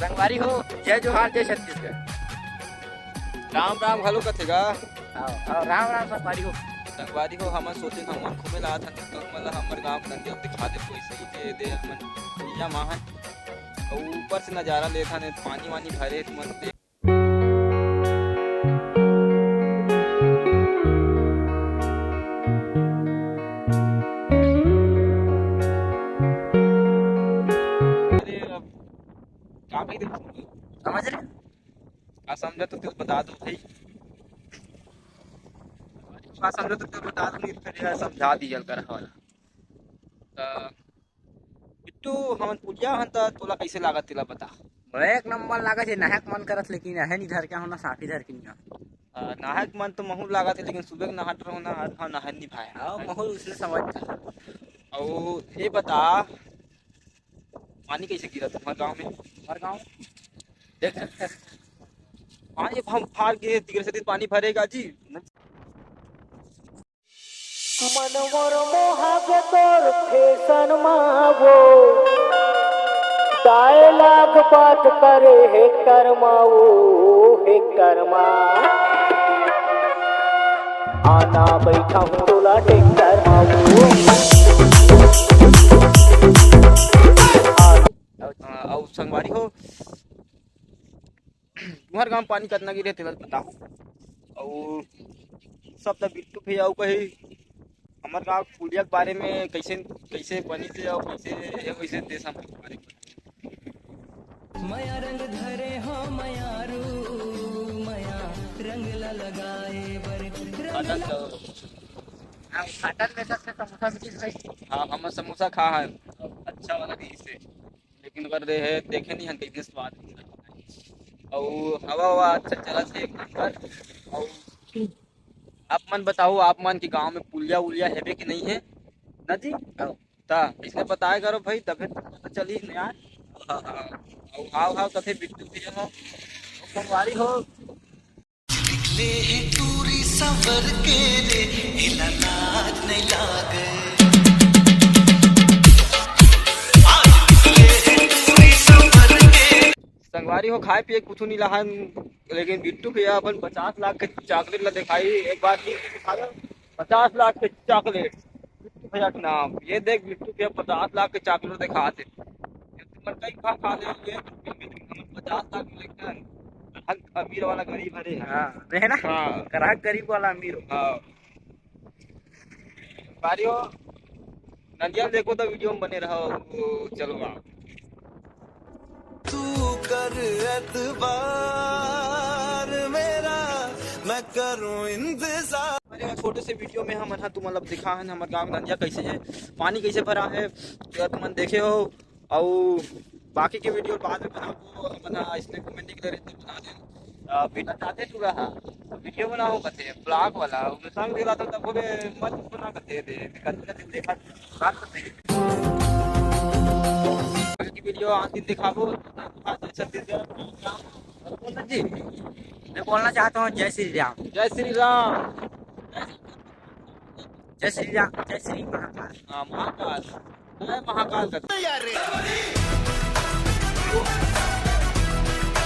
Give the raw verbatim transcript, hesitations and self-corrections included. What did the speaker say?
संगवारी हो, जय जोहार, जय छत्तीसगढ़। राम राम घलो कथे गा। हाँ, हाँ, राम राम संगवारी हो। संगवारी हो, हमन सोचे हमन घूमे ला आथन, त हमन ला हमर गांव के नंदिया दिखा दे कोई सही दे, दे हमन भैया माहन। अउ ऊपर से नजारा लेथन, पानी वानी भरे हे तुमन देख। अरे, अब का कही दे? समझ रहे? का समझा तो तेल बता दो भाई। का समझा तो तेल बता दो, नहीं तो फिर यार समझा दी जल कर वाला। त बिट्टू, हमन पुलिया हन, त तोला कइसे लागत तेला बता। मोला एक नंबर लागत हे, नहायक मन करत, लेकिन अहे नहीं धर के होना, साफी धर के नहीं हो। आ, नहायक मन तो महू लागत हे, लेकिन सुबह के नहात रहो ना, आज हाँ नहाय नहीं भाया। हाँ, महू उसने समझ। अउ ये बता, पानी कइसे गिरा तुम्हारे गांव में? हमारे गांव देख, पानी हम फार के तीर से दिन पानी भरेगा जी। मन मोर मोहा के तोर फैशन मा वो डायलॉग बात करे हे कर्मा वो हे कर्मा। आना बैठा हूँ टोला टेक्टर मा वो। अउ संगवारी हो, तुम्हार गांव पानी कतना गिरे तेला बताओ। अउ सब त बिट्टू भैया अउ कही हमर गांव पुलिया के बारे में कइसे, कइसे बनी थे अउ कइसे हे वइसे देश हम बारे में। मया रंग धरे हो मयारू, मया रंग ला लगाए बर रंग ला। हाँ, घाटन में सबसे समोसा मिली भाई। हाँ, हम समोसा खा हन, अच्छा वाला रहिस हे। लेकिन अगर देहे, देखे नहीं हन कइसे स्वाद। अउ हवा हवा अच्छा चलत हे एक नंबर। अउ आप मन बताओ, आप मन के गांव में पुलिया उलिया हेबे कि नहीं है? ना जी? ता इसने बताया करो भाई, तबे तो पता चली ना यार। हाँ, हाँ। अउ हाव हाव कथे बिट्टू भैया हो, संगवारी हो। निकले हे टूरी संवर के रे, इला लाज नहीं लागे। आज निकले हे टूरी संवर के। संगवारी हो, खाए पिए कुछ नहीं लाहन, लेकिन बिट्टू भैया अपन पचास लाख के चॉकलेट ला दिखाई। एक बार फिर दिखा दो, पचास लाख के चॉकलेट। भैया के नाम, ये देख बिट्टू भैया पचास लाख के चॉकलेट दिखा दे। ये तो मन कई खा खा ले, ये पचास लाख के लेकर ग्राहक अमीर वाला गरीब हरे। हाँ, है ना? हाँ। ग्राहक गरीब वाला अमीर हो। हाँ। बारी हो, नंदिया देखो तो वीडियो में बने रहो। चलो आप। तू कर एतबार मेरा, मैं करूं इंतजार। अरे, छोटे से वीडियो में हमन ह तुमन ला दिखा हन हमर गांव नंदिया कैसे है, पानी कैसे भरा है, तो तुमन देखे हो। अउ बाकी के वीडियो बाद में बनाबो, हमन ह इसने कमेंट निकले रहे तो बना दे। अ, बिना चाहते टूरा हा वीडियो बनाओ कथे ब्लॉग वाला, ओमे संग दिला तो तब होबे मत बना कथे दे, कथे कथे देखा बात कथे। बाकी वीडियो आन दिन दिखाबो। छत्तीसगढ़ जी, मैं बोलना चाहता हूँ जय श्री राम। जय श्री राम। जय श्री राम, जय श्री महाकाल। हाँ, महाकाल। जय महाकाल का। यार रे।